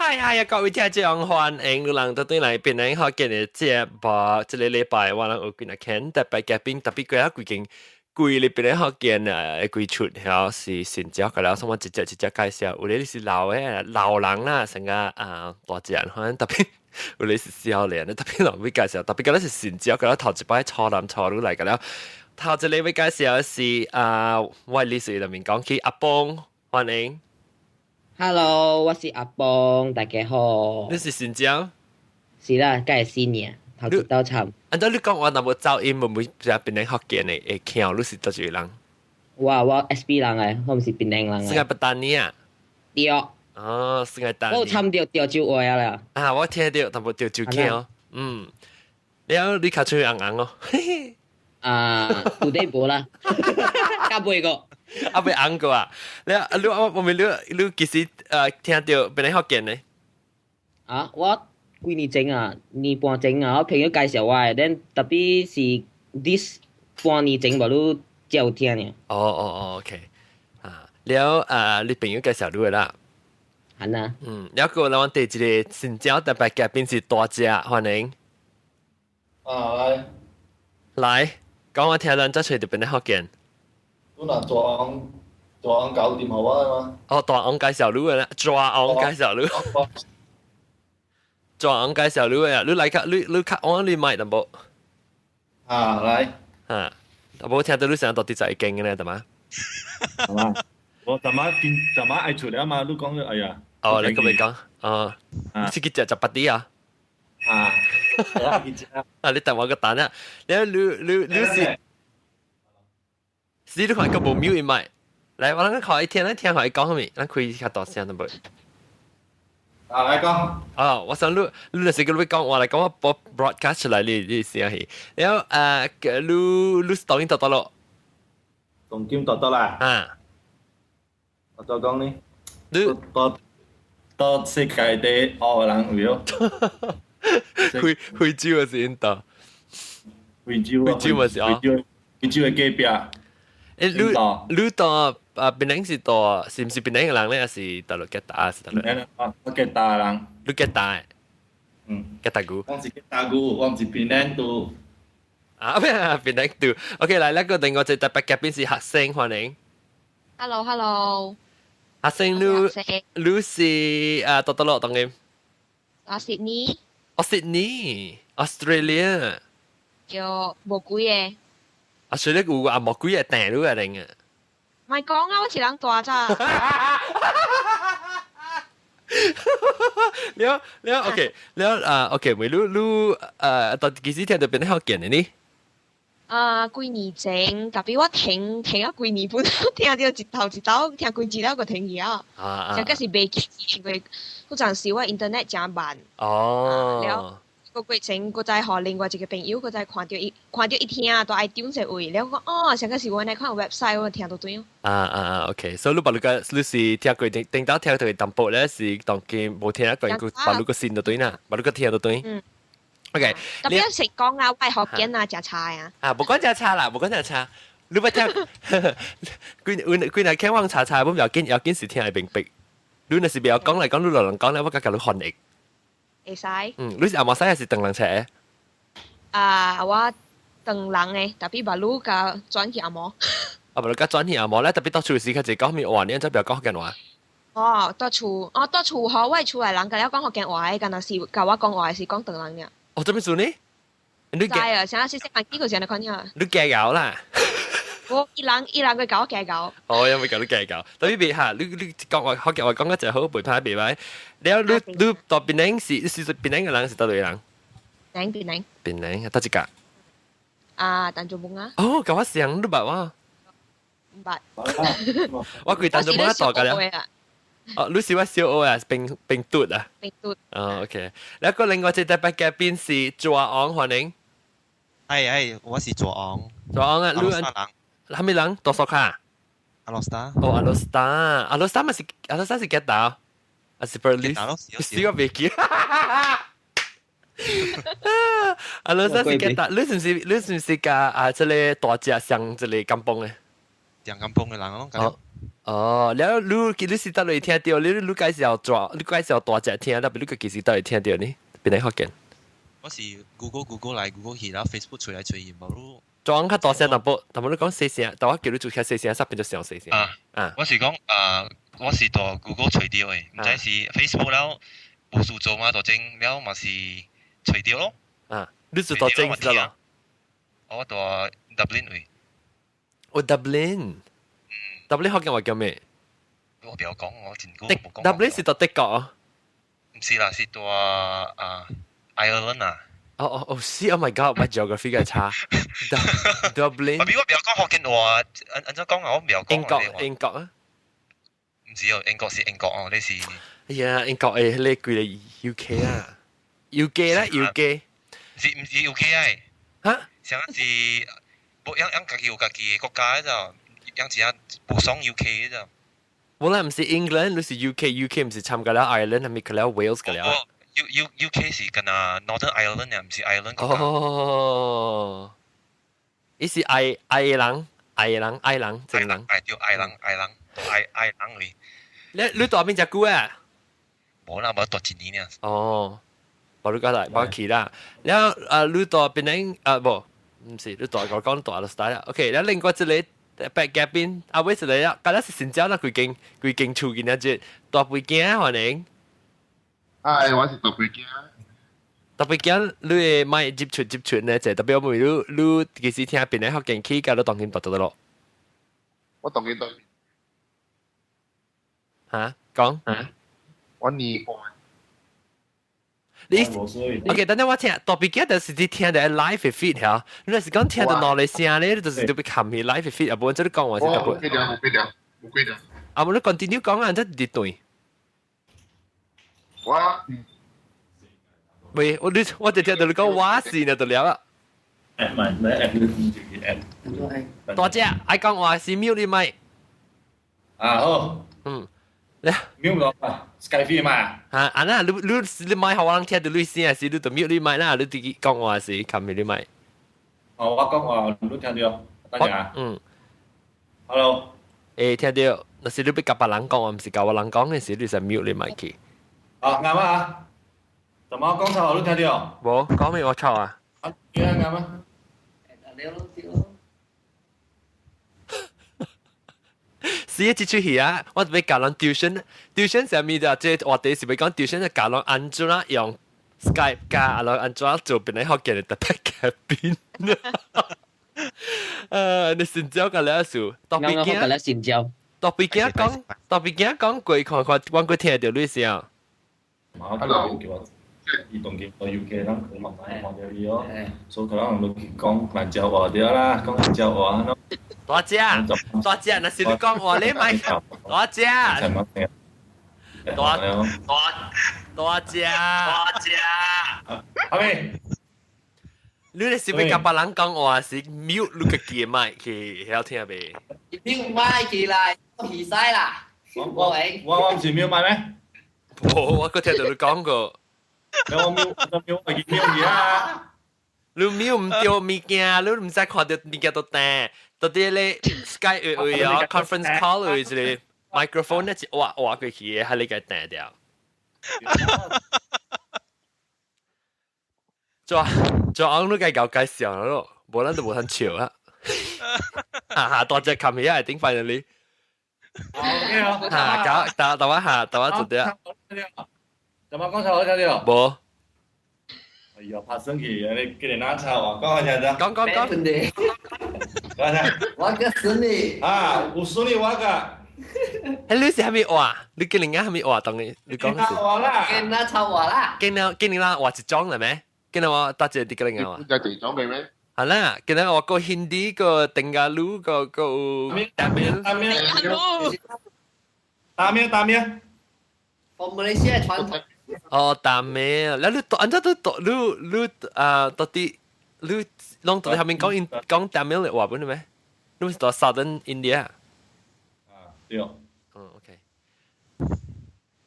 嗨嗨啊！各位聽眾，歡迎你人到對來檳榔福建的節目。這个禮拜我人有幾若肯特別嘉賓，特別過啊規間規日檳榔福建啊，規出曉是新椒，個了，什麼一隻一隻介紹。有咧是老的老人啦，成個啊大隻人，可能特別有咧是少年的，特別人會介紹，特別個咧是新椒，個了頭一擺初男初女來個了。頭一個要介紹的是啊，我歷史裏面講起阿邦，歡迎。 Hello，我是阿邦，大家好。你是新椒？是啦，梗係新年，頭一道參。按照你講話，若無走音，會唔會就檳榔福建的會聽？你是佗一個人？我 SP 人的，我毋是檳榔人。是個八達尼啊？對。哦，是個達尼。我有參著潮州話啊啦。啊，我聽著淡薄潮州腔。嗯，了你較喙紅紅哦。啊，有底無啦，較袂過。啊，未紅過啊？了，你我我問你，你幾時聽著檳榔福建的？啊，我幾年前啊，年半前啊，我朋友介紹我的，then 特別是 this 半年前無你才有聽呢。哦哦哦，OK，啊，了啊，你朋友介紹你的啦。係啊。嗯，了個咱第一個新椒特別嘉賓是大隻，歡迎。啊，來。來，講我聽咱這揣著檳榔福建。你若大王大王搞掂予我的嗎？哦，大王介紹你的啦，大王介紹你。大王介紹你的啊，你來較你你較按你麥淡薄。啊，來。啊，無聽到你聲到底在間的咧，對嗎？係嘛？我昨晚見昨晚愛出了嘛？你講咗，哎呀。哦，你咁樣講，哦，你是去食食八啲啊？啊，我去食。啊，你等我個蛋啊！你你你你是？是你看個無 mute 麥，來，我咱看伊聽，咱聽看伊講啥物，咱開較大聲淡薄。啊，來講。哦，我想你，你若是叫你講話來講，我播 broadcast 出來，你你聲去。然後啊，你你是當今佗落？當今佗落啦。啊。我再講呢？你到到世界第學人有。非非洲還是印度？非洲。非洲嘛是啊。非洲，非洲的隔壁。欸，你你到啊，檳榔是到，是毋是檳榔的人咧，還是大陸吉打？是大陸？啊，我吉打人。你吉打的？嗯。吉打古。我是吉打古，我毋是檳榔都。啊，咩檳榔都？OK，來，那個另外一個特別嘉賓是學生，歡迎。 Hello，Hello。學生，你你是啊，佗落當今？啊，悉尼。哦，悉尼，Australia。叫無幾个。啊，所以你有啊，無幾個訂你啊定啊？莫講啊，我一人大咋。了了，OK，了啊，OK，為你你到底幾時聽著檳榔福建的呢？啊，幾年前，特別我停停咗幾年半，聽著一頭一頭聽幾集了，就停去啊。啊啊！這個是袂記，因為嗰陣時我 internet 誠慢。哦。了。個過程，閣再予另外一個朋友，閣再看著伊，看著伊聽，都愛點一位。了講哦，上個是我來看 website，我聽到對。啊啊啊，OK，所以你別你個你是聽過頂頂到聽到淡薄咧，是當今無聽過，別你個新就對啦，別你個聽就對。嗯。 OK。特別識講啊，我福建啊，誠差啊。啊，無講誠差啦，無講誠差。你捌聽？幾幾幾若聽我查查，本要緊要緊是聽會明白。你若是袂曉講來講，你落人講咧，我共佮你翻譯。會使。嗯，你是紅毛屎還是唐人冊的？啊，我唐人的，特別目魯共轉去紅毛。啊，目魯共轉去紅毛咧，特別佇厝時較濟講啥物話，你按怎袂曉講福建話？哦，佇厝，哦，佇厝吼，我厝內人共了講福建話的，敢若是共我講話的是講唐人爾。哦，做咩事呢？你知啊，啥細細漢幾個是按呢款爾。你計較啦？我伊人伊人會共我計較。哦，因為共你計較，特別別嚇，你你講話福建話講得真好，袂歹袂歹。了，你你佇檳榔是是檳榔的人是佗位人？檳檳榔。檳榔，佗一甲？啊，丹絨本啊。哦，共我相，你捌我？毋捌。我規丹絨本大個了。哦，你是我小學啊，冰冰嘟啊。冰嘟。哦，OK。了個另外一個特別嘉賓是左昂，歡迎。係係，我是左昂。左昂啊，你啥物人？多少卡？阿羅斯達。哦，阿羅斯達，阿羅斯達嘛是阿羅斯達是吉打，還是 Perlis？死我袂記。阿羅斯達是吉打，你是毋是你是毋是共啊這个大隻像這个甘榜的？像甘榜的人咯。哦，哦，了你是佗位聽著？你介紹大，你介紹大隻聽，特別你個其實佗位聽著呢？邊個福建？我是 Google 來 Google 去，然後 Facebook 隨來隨去，無你裝較大聲淡薄，但係你講細聲，但我叫你做較細聲，煞變做上細聲。啊啊！我是講啊，我是佇 Google 揣著的，毋知是 Facebook 了無事做嘛，就整了嘛是揣著咯。啊，你做佗正是得咯？我佇 Dublin 位。哦，Dublin。Dublin 福建話叫咩？我袂曉講，我真久無講。 Dublin 是佗德國啊？毋是啦，是佇啊 Ireland 啊。哦哦哦，是，Oh my God，我 geography 個差。Dublin。我袂曉講福建話，按怎講啊？我袂曉講。英國，英國啊？毋是哦，英國是英國哦，你是。哎呀，英國誒，你幾個 UK 啊？UK 啦，UK。毋是毋是 UK 啊？哈？上是，無樣樣家己有家己的國家就，樣子啊，無爽 UK 就。無啦，毋是 England，你是 UK，UK 毋是參加了 Ireland，係咪去了 Wales 個了？ UK 是跟啊 Northern Ireland 啊，毋是 Ireland 國家。哦，伊是愛愛人，愛人，愛人，正人。愛對愛人，愛人，愛愛人位。你佇邊隻久啊？無啦，無佇一年爾。哦，無你過來，無去啦。了啊，你佇檳城啊？無，毋是，你佇我講佇就 style 啦。OK，了另外一個白夾邊，啊尾一個啊，敢若是新疆啦，規間規間厝囡仔只大背景歡迎。哎，我是大背景。大背景，你會麥接觸接觸呢？就特別我問你，你幾時聽檳城福建起，佮你當今佇佗落？我當今佇。嚇？講。我年半。你 OK？等陣我聽大背景，就是你聽著 live feed 嚇。你若是講聽著兩个聲咧，就是特別冚去 live feed 啊！無這你講話是特別。冇幾條，冇幾條，冇幾條。啊，無你 continue 講啊，這佇對。我。喂，我你我就聽到你講我是呢就了啦。 app 咪咪 app 你唔住 app。大隻愛講話是 mute 你咪。啊好。咧 mute 落啊，Skype 嘛。嚇，啊那你你你咪予我人聽著你聲是，你就 mute 你咪啦，你自己講話是冚你咪。哦，我講話你聽著，等下。嗯。 Hello。誒，聽著，若是你欲共別人講話，毋是共我人講的時，你就 mute 你咪去。啊，啱啊！怎麼講錯你聽著？無，講咩我錯啊？啊，對啊，啱啊。了咯，對咯。是啊，這齣戲啊，我欲教人 tuition，tuition 啥物就這話題是欲講 tuition 教人按怎用 Skype 教啊，按怎做檳城福建的特別嘉賓。你新招個了數，特別驚，了新招，特別驚講，特別驚講過看看，我過聽著你聲。 Hello。伊當今到 UK，咱可能看著伊哦，所以可能就去講蘭州話對啦，講蘭州話喏。大隻，大隻，若是你講話你咪大隻，大大大隻，大隻。阿妹，你若是欲共別人講話是 mute 你家己的麥去曉聽袂？mute 麥起來，我耳塞啦。我我毋是 mute 麥咩？無，我閣聽著你講過。我 mute 我 mute 我 mute 啊！你 mute 毋著物件，你毋使看著物件都彈。到底咧 Skype 位啊，conference call 位一个 microphone 咧，一挖挖過去的，係你共彈掉。做做翁你該搞介紹咯，無咱就無通笑啊！哈哈，大隻冚起來頂 finally。 OK 啊。哈，搞打打我下，打我做掉。怎麼講錯我聽著？無。哎呀，拍生氣，你叫你哪吵啊？講下聽下。講講講。講下。我叫孫女。啊，有孫女我個。欸，你是啥物話？你今年啥物話？當你你講是。話啦。今仔臭話啦。今年今年啦話一種啦咩？今年我搭一個佇個另外。就這種嘅咩？係啦，今日我個 Hindi 個登嘉樓個個淡米淡米淡米淡米。我馬來西亞傳統。哦，淡米，你你按怎都讀你你啊，到底你攏佇下面講講淡米的話本咩？你是佇 Southern India？啊，對。嗯，OK。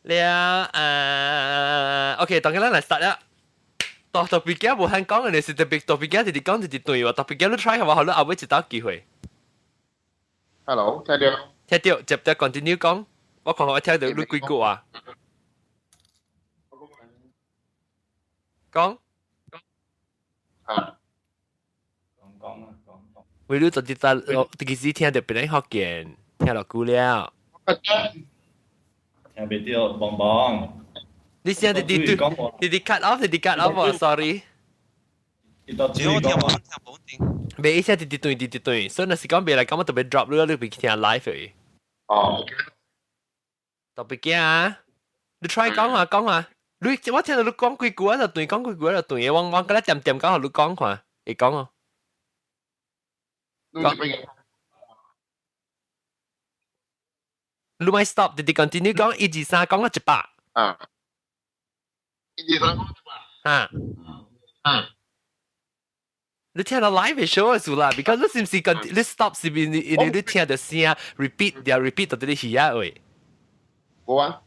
了啊，OK，當今咱來 start 啦。特特別驚無通講的，是特別特別驚直直講直直對話，特別驚你 try 下話，好你後尾一道機會。 Hello，聽著。聽到接著 continue 講，我看我聽到你幾句話。講。啊。講講啊，講講。為了就直接，我其實聽到別人福建，聽落久了。聽袂著，棒棒。你先直直直直 cut off，直直 cut off，sorry。伊到注意講話。未一下直直斷，直直斷，所以若是講袂來，感覺特別 drop 你，你別聽 live 嘅。哦。特別驚啊！你 try 講下講下，你我聽到你講幾句啊，就斷，講幾句啊就斷嘅，我我覺得點點講，予你講看，會講哦。講。你咪 stop，直直 continue 講，一二三，講到100。啊。一二三，講100。啊。啊。你聽到 live show 就啦，because 你是唔是講你 stop 是唔是因為你聽到聲 repeat 掉 repeat 到你耳仔位？無啊。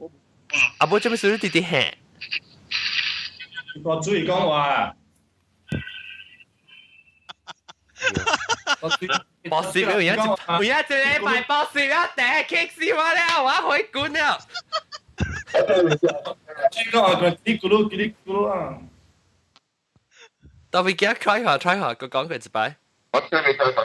啊，無做咩事你直直喊？我注意講話。博士，有影有影一禮拜博士了，第一激死我了，我回滾了。注意講話，佢嘰咕嚕嘰咕嚕啊！特別記得 try 下 try 下，佢講佢一擺。我聽你再講。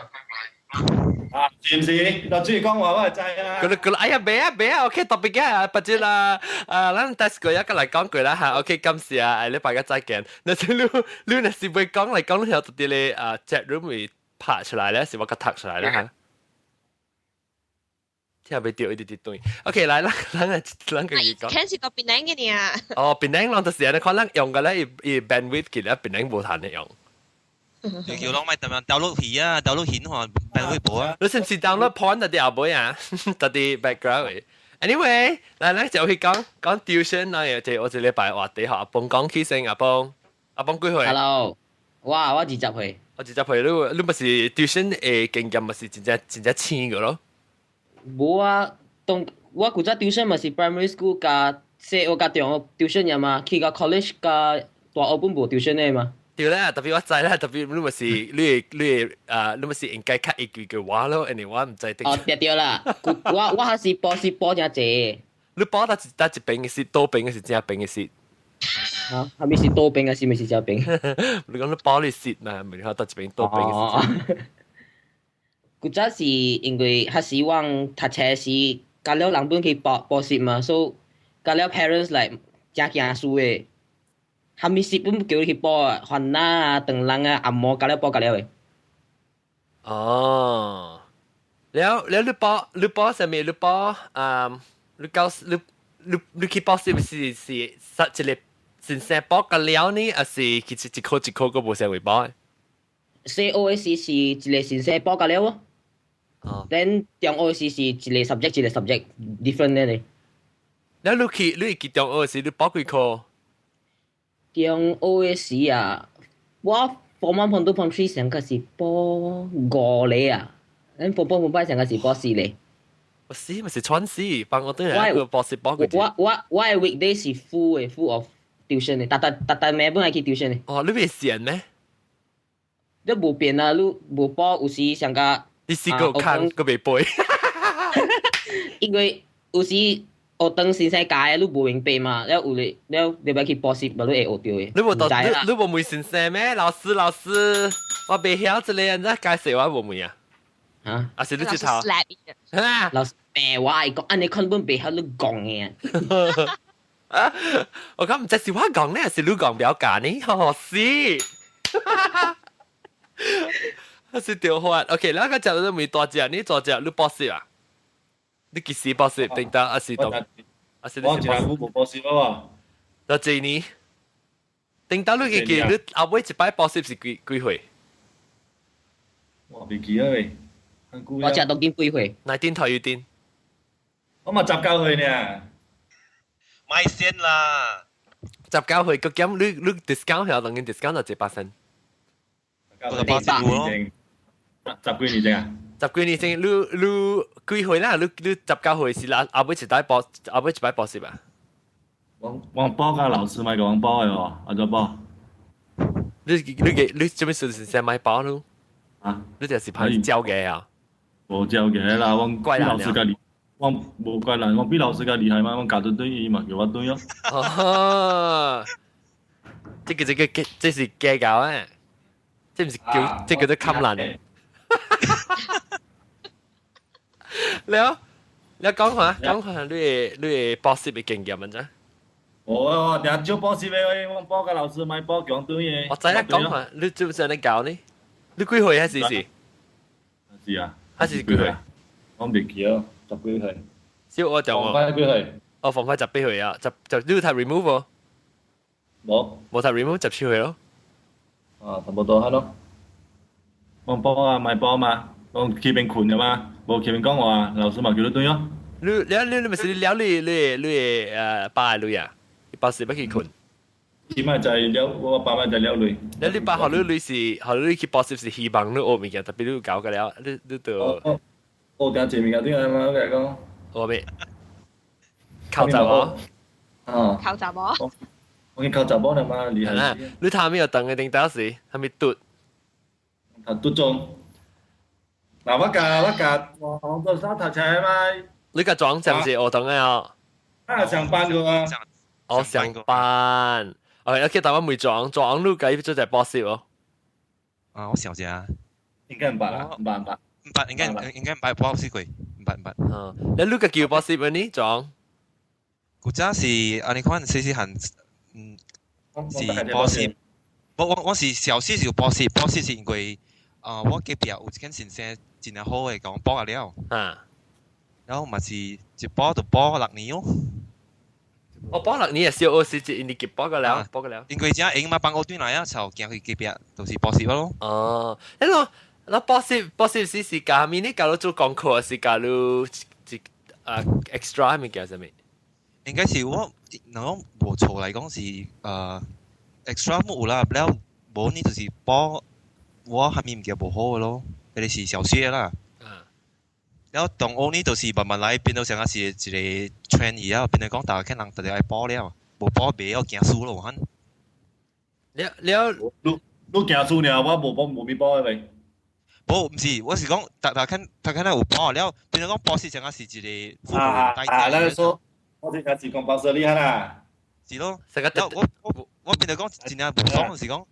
啊，是唔是？就注意講話，我係知啊。佢佢哎呀，袂啊袂啊，OK，特別嘅啊，不知啦，啊，咱 test 過一個來講過啦嚇，OK，感謝啊，下禮拜個再見。那是你你若是會講來講，你有特別咧啊，chat room 會拍出來咧，是我個讀出來啦嚇。聽袂著一直直斷。OK，來，咱咱咱個講。肯是到檳城嘅呢。哦，檳城人就是按呢看，咱用個咧，伊 bandwidth 其實檳城無談得用。叫攏咪特別 download 戲啊，download 片看 bandwidth 無啊。你是唔是 download porn 特啲後尾啊？特啲 background。Anyway，來咱就去講講 tuition 啦，就我這禮拜話題學阿邦講起先，阿邦，阿邦幾歲？Hello，我20歲。我20歲，你你咪是 tuition 的經驗，咪是真正真正淺個咯？無啊，當我古早 tuition 嘛是 primary school 加小學加中學 tuition 呀嘛，去到 college 加大學本無 tuition 的嘛。對啦，特別我知啦，特別你咪是你你啊，你咪是應該較會記嘅話咯，因為我毋知得。哦，對對啦，我我還是補是補誠濟。你補得一得一邊嘅是倒邊嘅是正邊嘅是？嚇，係咪是倒邊嘅是咪是正邊？你講你補你蝕嘛，咪你睇得一邊倒邊嘅是。古早是因為彼時我讀冊時，教了人本去補補習嘛，所以教了 parents 來誠驚輸的。啥物事本叫你去補啊，番仔啊、唐人啊、紅毛，教了補教了的。哦，了了你補你補啥物？你補啊？你教你你你去補是毋是是實一個先生補個了呢？還是其實一科一科閣無啥會補？小學時是一個先生補教了哦。哦。 Then 中學時是一個 subject 一個 subject different 咧。了你去你去中學時你補幾科？中學時啊，我 form one form two form three 上個是補五個啊，咱 form four form five 上個是補四個。我死咪是喘死，幫我對來個補習補幾我我我的 weekday 是 full 的，full of tuition 的，逐逐逐逐暝本愛去 tuition 的。哦，你袂閒咩？你無變啊，你無補有時上個。你試過看個袂背？因為有時學堂先生教的，你無明白嘛，了有咧了你欲去補習，無你會學著的。你無到你你無問先生咩？老師老師，我袂曉這個，你解釋我無問啊？啊？啊是你這頭？啊？老師罵我，伊講按呢看本袂曉你講的。我講毋知是我講呢，還是你講表假呢？好死！是對法。OK，咱個講到問大隻，你大隻你補習啊？你幾時補習？等等，還是當？還是我一年無補習啊？到這年，等到你記記，你後尾一擺補習是幾幾歲？我袂記啊喂，我食當今幾歲？哪頂頭有頂？我嘛19歲呢。買先啦！ 19歲，個減你你 discount 係當緊 discount 就100仙。 100咯。十幾年前啊？十幾年前，你你幾歲啦？你你19歲是啦，後尾一擺補，後尾一擺補習啊？我我補甲老師買共我補的哦，按怎補？你你嘅你做咩事先買補咯？啊？你就是怕教嘅啊？無教嘅啦，我怪老師家己，我無怪人，我比老師較厲害嘛，我教得對伊嘛叫我對咯。哦，這個這是假教啊，這毋是叫，這叫做冚爛。了，你講下講下你的補習的經驗按怎？我定少補習的，我補甲老師莫補強對的。我知影講下，你做啥咧教呢？你幾歲啊？是是？是啊。還是幾歲？我袂記哦，十幾歲。小我就放快幾歲？哦，放快18歲啊，十就你有讀 remove 無？無。無讀 remove 17歲咯。啊，差不多係咯。我補啊，莫補嘛，我去邊睏的嘛，無去邊講話，老師嘛叫你轉咯。你你你你咪是了你爸的鐳啊？你爸是欲去睏？起碼就係了，我爸媽就了鐳。你你爸予你鐳是，予你去補習是希望你學物件，特別你有教過了，你就。學點濟物件對啊嘛，我甲你講。學咩？考雜無？啊。考雜無？我去考雜某啦嘛，厲害。你頭尾有當嘅頂當時，係咪讀？讀讀中。嗱，我教我做啥讀冊嘛？你個裝是毋是學堂的哦？啊，上班個啊。哦，上班。哦，OK，台灣未裝，裝你家做隻補習哦。啊，我想下。應該毋捌啦，毋捌毋捌。毋捌，應該毋捌補習過，毋捌毋捌。嗯，你家己有補習無呢？裝？古早是按呢款細細漢，是補習。我是小時就補習，補習是因為啊，我隔壁有一間先生真正好的，共我補下了。啊。然後嘛是一補就補6年哦。我補6年係小學時一年級補過了，補過了。因為這閒嘛放學轉來啊，就行去隔壁，就是補習咯。哦，迄個那補習是教咩呢？教你做功課，是教你一啊 extra 物件啥物？應該是我，若講無錯來講是extra 冇有啦，了無呢就是補我蝦米物件無好的咯，彼個是小學啦。然後中學呢，就是慢慢來變到像是一個 trend 以後，變到講大家人特別愛補了，無補袂曉驚輸咯，款。了了，你驚輸爾，我無補無咪補的未？無，毋是，我是講，大家有補了，變到講補習像是一個啊啊，那個說，我是講是講補習厲害啦。是咯，我變到講真正無爽，就是講，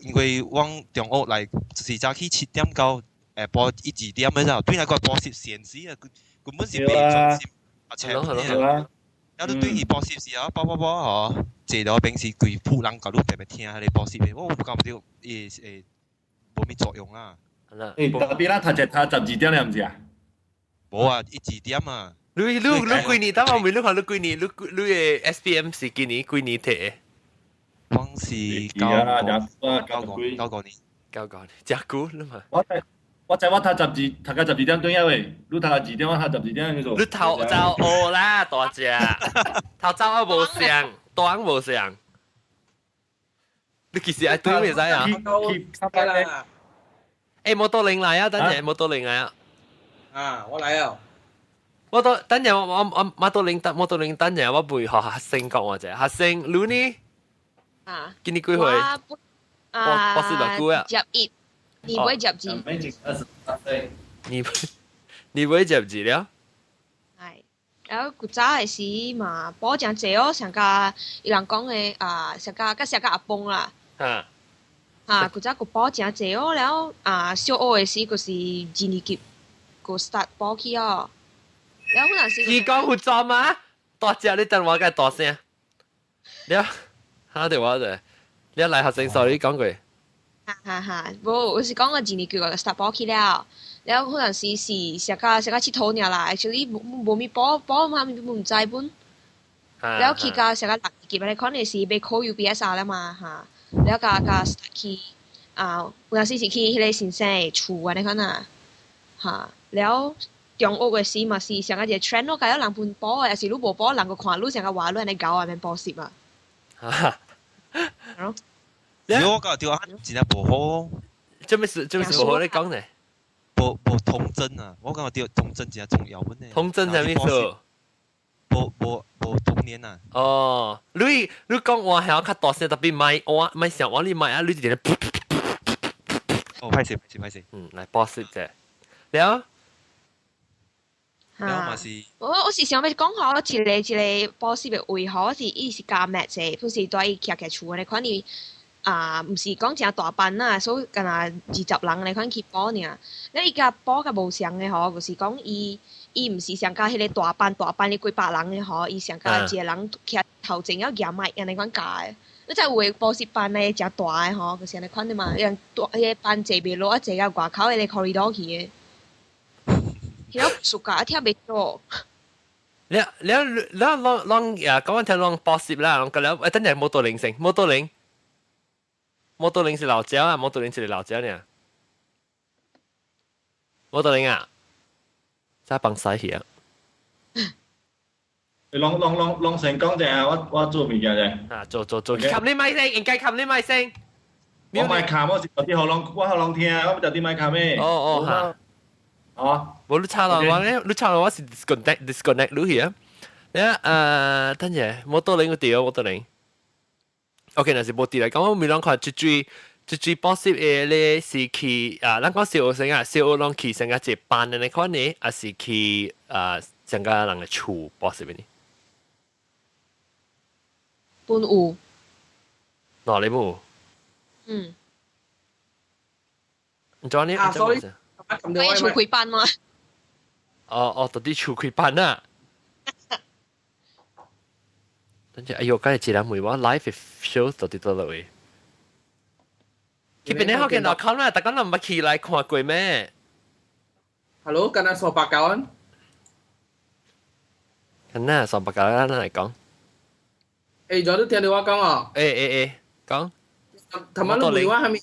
因為阮中學來就是早起7點到。下晡一二點的時候，對那個補習閒時啊，根本是袂專心啊，切然後你對去補習時啊，補補補吼，坐到平時規鋪人共你特別聽彼個補習的，我有感覺伊會無咩作用啦。欸，特別咱讀冊讀12點了，毋是啊？無啊，一二點啊。你幾年？等我問你看，你幾年？你的 SPM 是幾年？幾年摕的？我是95 95年。95年，真久了嘛。我知我讀十二，讀到12點轉啊喂，你讀到二點，我讀十二點去做。你頭走學啦，大隻，頭走啊無相，大無相。你其實愛對袂使啊？欸，摩托鈴來啊，等陣摩托鈴來啊。啊，我來啊。我都等陣我摩托鈴等摩托鈴等陣我背學學生講話者，學生你呢？啊。今年幾歲？啊。博士偌久啊？11。你會接字？你會接字了？係，然後古早的時嘛，補誠濟哦，上加伊人講的啊，上加佮上加阿公啦。啊。啊，古早閣補誠濟哦，然後啊，小學的時就是二年級，閣 start 補起哦。然後嗰陣時。你講福州嗎？大隻你等我較大聲。了，哈對我對，你來學生 sorry 講過。哈哈哈，無，我是講我二年級就 start 補起了，了可能是是上較上較𨑨迌爾啦，actually 無無物補補嘛，物毋知本。了去到上較六年級，可能是欲考 UPSR 了嘛，哈，了共共 start 去啊，有陣時是去彼個先生的厝按呢款啊，哈，了中學的時嘛是上較一個 trend 咯，共了人分補的，抑是你無補，人閣看你上較話你按呢𠢕按免補習啊。哈。咯。我感覺真正無好。做咩事？做咩事無好？你講呢？無童真啊！我感覺童真真重要本呢。童真啥物意思？無童年啊！哦，你講話係較大聲，特別莫我莫想我你莫啊，你就咧。哦，歹勢歹勢歹勢。嗯，來補習者。了。然後嘛是。我是想欲講吼，一个一个補習的位吼，我是伊是教 maths 的，不是蹛伊徛徛厝按呢款伊啊，毋是講誠大班啦，所以干焦20人按呢款去補爾。了伊共補較無相的吼，就是講伊毋是上教彼个大班大班的幾百人的吼，伊上教一个人徛頭前了舉麥按呢款教的。你知有的補習班咧誠大的吼，就是按呢款的嘛，人大彼个班坐袂落，啊坐到外口彼个 corridor 去的。彼個暑假聽袂到。你你你攏攏呀，講聽攏補習啦，攏個了，誒等陣摩托鈴先，摩托鈴，摩托鈴是老椒啊，摩托鈴是老椒呢。摩托鈴啊，再幫晒去啊。你攏攏攏攏先講者啊，我做物件者。啊，做做做，冚你麥聲，應該冚你麥聲。我麥冚，我是就啲喉嚨，我喉嚨聽，我就啲麥冚咩？哦哦嚇。哦，無你插落我咧，你插落我是 disconnect disconnect 你去啊。你啊，等陣，摩托鈴個掉，摩托鈴。OK，若是無佇來講，我每人看一追一追補習的咧是去啊，咱講小學生啊，小學攏去上個一個班的那款呢，還是去啊上個人的厝補習的呢？本有。哪裡冇？嗯。你知呢？啊，sorry。可以厝開班嗎？哦哦，到底厝開班啊？等陣，哎呦，今日一人問我 live show 到底多落位？去邊咧？好見到看啦，大家都唔捌去來看過咩？Hello，今日389啊？今日三百九，咱來講。欸，昨你聽到我講哦？欸欸欸，講。頭先你問我啥物？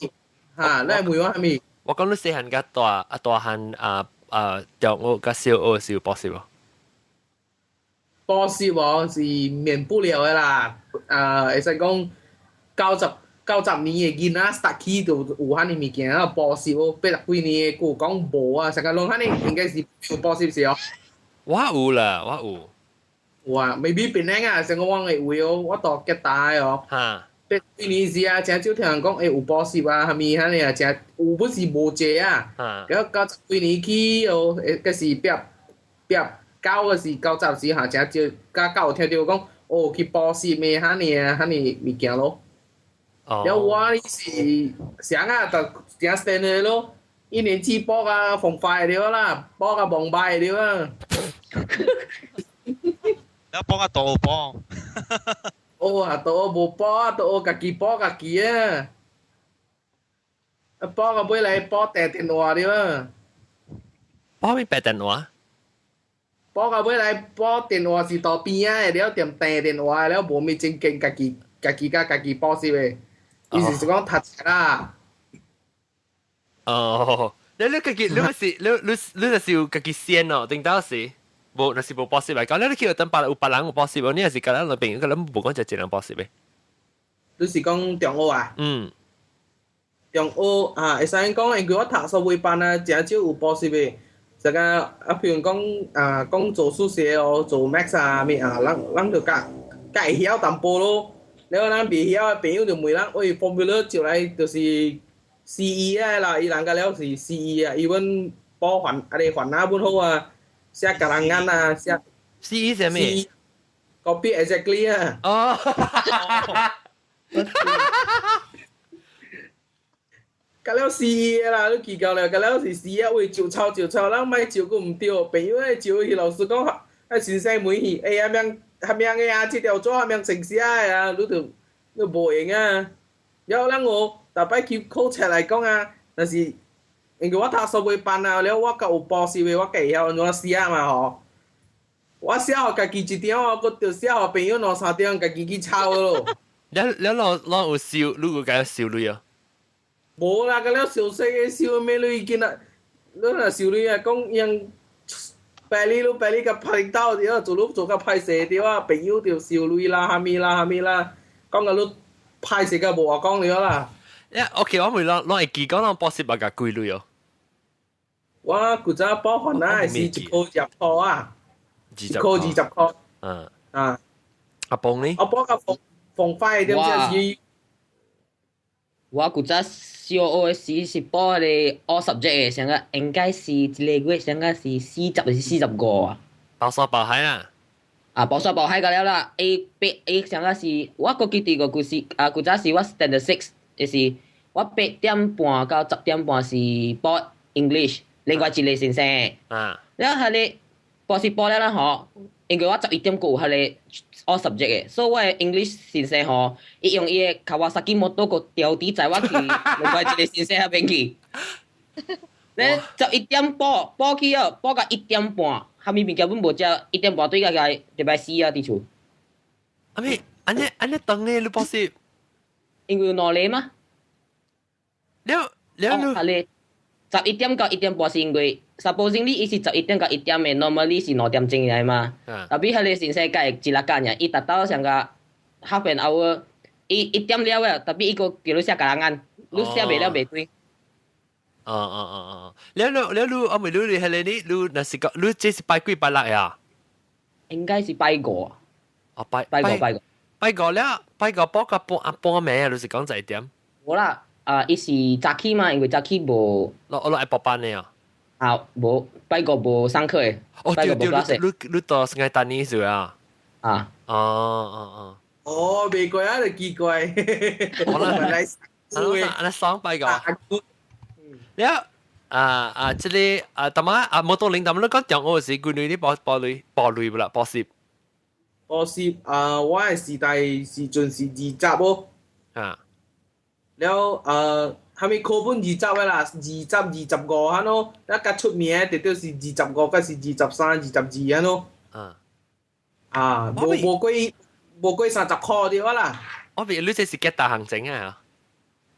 嚇，你係問我啥物？我講你細漢佮大啊大漢啊啊中學佮小學是有補習無？補習無是免不了的啦，啊，會使講90年的囡仔 start 起就有遐爾物件啊，補習無80幾年的閣有講無啊，成個攏遐爾應該是有補習是哦。我有啦，我有。有啊，maybe 檳城啊，成個我的位哦，我住吉大的哦。哈。80幾年時啊，誠少聽人講會有補習啊，啥物遐爾啊，誠有本是無濟啊。然後90幾年起哦，會閣是畢畢九個是90時哈，誠少，較較有聽著講哦去補習的遐爾啊，遐爾物件咯。哦。了我是啥啊，就誠 standard 咯，一年級補甲風快了啦，補甲忘歹了啊。你補甲多補。哦啊，都無補啊，都家己補家己啊。啊，補到尾來補訂電話了啊。補咩白電話？補到尾來補電話是路邊仔的，了踮訂電話了無咩正經，家己家己佮家己補習的。意思是講讀冊啦。哦，你家己你是你你你就是有家己先哦，頂到時無，若是無補習來講，你去等別有別人有補習無？你也是佮咱內邊，佮咱無講一個人補習的。你是講中學啊？嗯。中學啊，會使講，因為我讀數位班啊，誠少有補習的。這個啊，譬如講啊，講做數學哦，做 maths 啊，物啊，咱咱就較較會曉淡薄咯。了咱袂曉的朋友就問咱，喂，formula 就來就是 CE 啊啦，伊人甲了是 CE 啊，伊阮補還啊個還啊本好啊，寫 karangan 啊，寫 CE 啥物？Copy exactly 啊。哦。甲了 CE 啦，你記到了，甲了是 CE 啊，喂，照抄照抄，咱莫照閣毋對，朋友咧照去，老師講，啊先生問去，欸，阿明阿明的啊，這條紙阿明先寫的啊，你就你無閒啊。了後咱有逐擺去考冊來講啊，若是因為我讀數學班啊，了我較有補習的，我較會曉按怎寫嘛吼。我寫予家己一張哦，閣著寫予朋友兩三張，家己去抄咯。了了，攏攏有收，你有共收鐳哦？無啦，佮了小細個收咩鐳？囡仔，你若收鐳啊，講用百里路百里共拍到對，做你做較歹勢對啊，朋友就收鐳啦，啥物啦，啥物啦，講甲你歹勢甲無話講了啦。呀，OK，我問攏攏會記講攏補習捌共幾鐳哦？我古早補番仔是一箍20箍啊，一箍20箍。嗯。啊。阿邦呢？我補甲風風快點才是。我古早小學時是報個 all subject 嘅，上個應該是一個月上個是40還是45啊？包山包海啦。啊，包山包海個了啦。A 八 A 上個是，我閣記得個故事啊，古早是我 standard six，就是我8點半到10點半是報 English，另外一個先生。了後咧，報是報了啦吼，因為我11點過有彼個 all subject 嘅，所以我的 English 先生吼，伊用伊的 Kawasaki 摩托個調佇載我去另外一個先生彼邊去。咧11點報報去哦，報到1點半，啥物物件本無食，一點半對個個禮拜四啊佇厝。阿咪，按呢按呢等呢，你報是？因為有兩個嘛。了了你。啊咧，11點到1點半是因為，supposingly 伊是11點到1點的，normally 是2點鐘來嘛。Tapi 彼個先生會一粒間爾，伊達到上個 half an hour，伊1點了的，tapi 伊閣叫你寫 karangan，你寫袂了袂對。哦哦哦哦，了了了你阿妹你你係你你若是講你這是拜幾拜六呀？應該是拜五。哦，拜拜五拜五。拜五了，拜五報個半啊半暝啊，你是講十一點？無啦，啊，伊是早起嘛，因為早起無。我我愛報班的啊。啊，無拜五無上課的。哦，對對，你你到 Sungai Tani 是啊？啊。哦哦哦。哦，袂過啊，就奇怪。我啦，來，來雙拜五。了啊啊！這個啊，大媽啊，摩托領，大媽你講中學時，幾年你報報類報類不啦？報習？報習啊，我的時代時陣是二十哦。了呃，啥物課本二十的啦，20、25哈咯，了較出名的就就是25，還是23、22哈咯。啊，無無過無過30箍對啦。我比你這是幾大行政啊？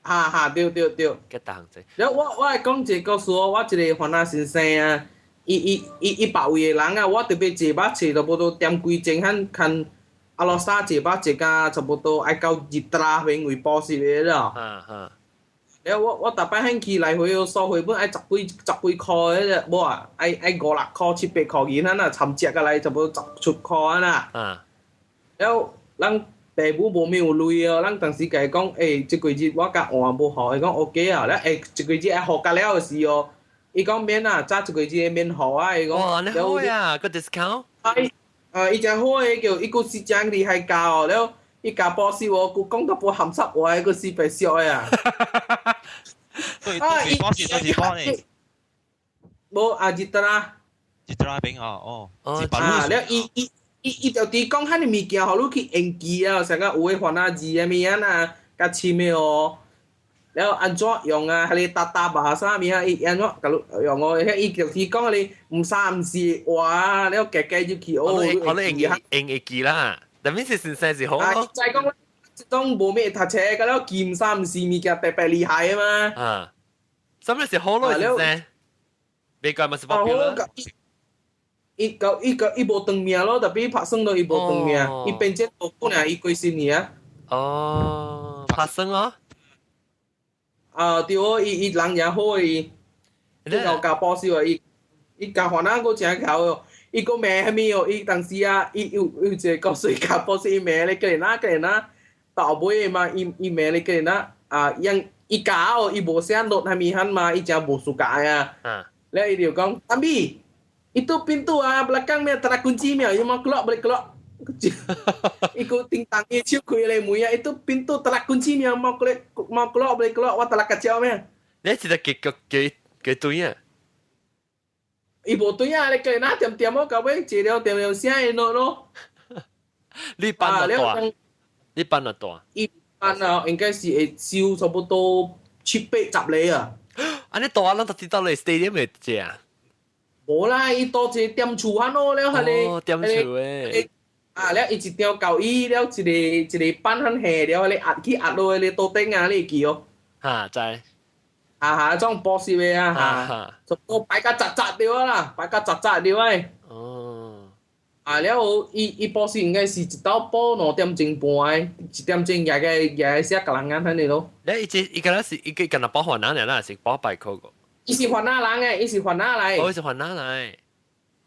哈哈，對對對。幾大行政？了我我會講一個故事哦，我一個番仔先生啊，伊伊伊伊別位的人啊，我特別坐巴坐差不多點幾鐘，看看阿羅沙坐巴坐甲差不多愛到日達邊位補習的了。了我我逐擺興去來回收回本愛十幾十幾箍的啫，無啊，愛愛五六箍七八箍銀啊，參食過來差不多十出箍啊啦。了，咱爸母無咩有鐳哦，咱當時共伊講，欸，這幾日我共換無予，伊講 OK 啊，了欸，一個月愛予甲了的時哦，伊講免啊，早一個月免予啊，伊講。哇，你好呀，個 discount。啊，伊誠好的，叫伊閣是誠厲害教哦，了伊教補習哦，閣講淡薄鹹濕話，閣是白笑的啊。啊，伊補習都是補呢？無啊，日達。日達邊哦，哦。啊，了伊伊。伊伊就佇講遐爾物件，予你去研究啊，啥個有的番仔字啊物啊，較深的哦。了按怎用啊？彼個 tata bahasa 物啊，伊按怎共你用哦？遐伊就是講你毋三毋四話啊，了加加入去哦。我你用用會記啦，但係是先生是好咯。再講，這種無咩讀冊，佮了記毋三毋四物件特別厲害啊嘛。啊，啥物是好咯，先生？別個嘛是 popular。伊個伊個伊無長命咯，tapi 拍算都伊無長命，伊變這無可能伊過身去啊。哦，拍算哦。啊，對哦，伊伊人也好伊，伊有教補習啊，伊伊教番仔閣誠姣哦，伊閣罵啥物哦，伊當時啊，伊有有一個故事教補習，伊罵咧，過來過來，到後尾嘛，伊伊罵咧過來啊，因伊教哦，伊無寫 note 啥物款嘛，伊誠無 suka 啊。了伊就講，阿咪。Itu pintu ah belakang ni tak kunci ni, you mau keluar boleh keluar. Ikut ting tang 伊手開咧門啊，itu pintu tak kunci ni, mau keluar mau keluar boleh keluar, 我tak kacau 咩？你是得幾幾幾幾對啊？伊無對啊，你過那點點我到尾坐了點點寫的咯。你班多大？你班多大？伊班啊，應該是會收差不多七八十個啊。啊，你大攏都知道你 stadium 會食？無啦，伊倒一個店厝遐咯，了彼個，店厝誒。啊，了伊一張交椅，了一個一個板遐下，了彼個壓去壓落彼個桌頂啊，你會記哦？哈，知。哈哈，種補習的啊，哈，全部擺甲雜雜對啦，擺甲雜雜對的。啊，了後伊伊補習應該是一晝補2點鐘半的，1點鐘舉個舉個寫 karangan 遐爾咯。你伊這伊敢若是伊個敢若補番仔爾啦，是補白科個？伊是番仔人的，伊是番仔來。哦，伊是番仔來。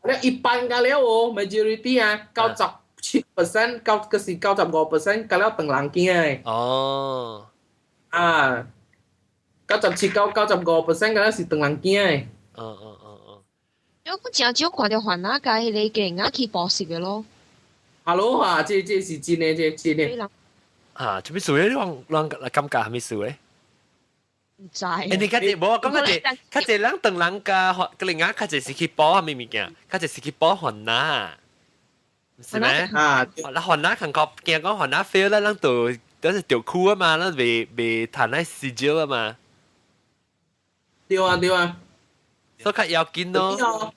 了一般甲了哦，majority 啊，97%，九個是95%，甲了唐人囝的。哦。啊， 97到95% 敢若是唐人囝的。我真少看著番仔共彼个吉仔去補習的咯。 Hello 啊，這是真的，這真的。啊，做咩事咧？你講人感覺係咩事咧？毋知。欸，你較濟無講較濟，較濟人唐人共吉隆仔較濟是去補啥物物件，較濟是去補番仔，是咩？啊，那番仔感覺驚講番仔 fail 啦，咱就都是著苦啊嘛，咱袂袂趁那時招啊嘛。對啊對啊。所以較要緊咯。